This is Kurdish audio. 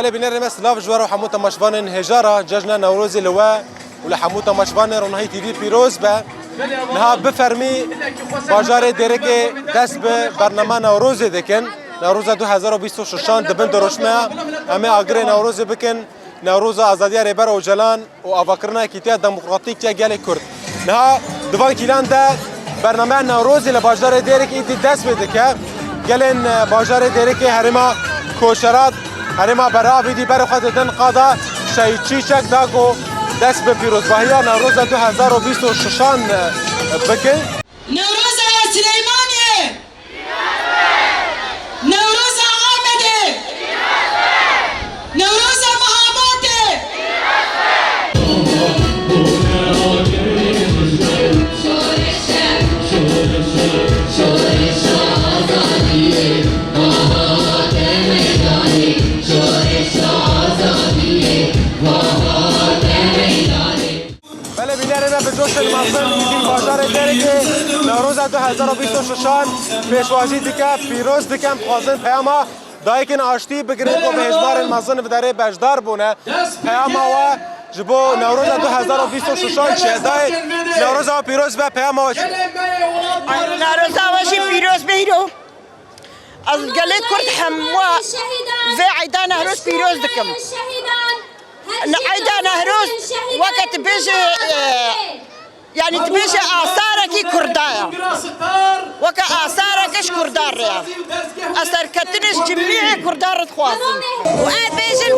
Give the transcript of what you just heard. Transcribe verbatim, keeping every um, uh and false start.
Bînerê me, silav ji we re û hemû temaşevanên hêja re, cejna Newrozê li we û li hemû temaşevanên Ronahî T V pîroz be. Niha bi fermî bajarê Dêrikê dest bi bernama Newrozê dikin. Newroza du hezar û bîst û şeşan di bin diroşmeya em ê agirê Newrozê bikin. Newroza azadiya Rêber Ocalan û avakirina yekîtiya demokratîk ya gelê Kurd. Niha di van kîlan de bernameya Newrozê li bajarê Dêrikê îdî dest pê dike. Gelên, e, bajarê Dêrikê herêma Koşerat, herêma Berav îdî berê xwe didin qada Şehîd Çîçek da ku dest bi pîrozbahiya Newroza du hezar û bîst û şeşan, e, bikin. Newroza Silêmaniyê! Newroza Amedê! Newroza Mehabadê! Belê bînerê me, bi coşên mezin îdî bajarê Dêrikê Newroza du hezar û bîst û şeşan pêşwazî dike, pîroz dikin, dixwazin peyama dayikên aştî bigirin ku bi hêjmarên mezin vê derê beşdar bûne. Peyama we ji bo Newroza du hezar û bîst û şeşan çi ye? Dayê, Newroza we pîroz be, peyama we çi? Newroza we jî pîroz be îro. Ez gelê Kurd hemû vê eyda Newroz pîroz dikim. Eyda Newroz weke dibêje, e, yanî dibêje asarekî Kurda ye. Weke asareke ji Kurda re ye. Ez serketinê ji cimîyê Kurda re dixwazim. Û ez bêjim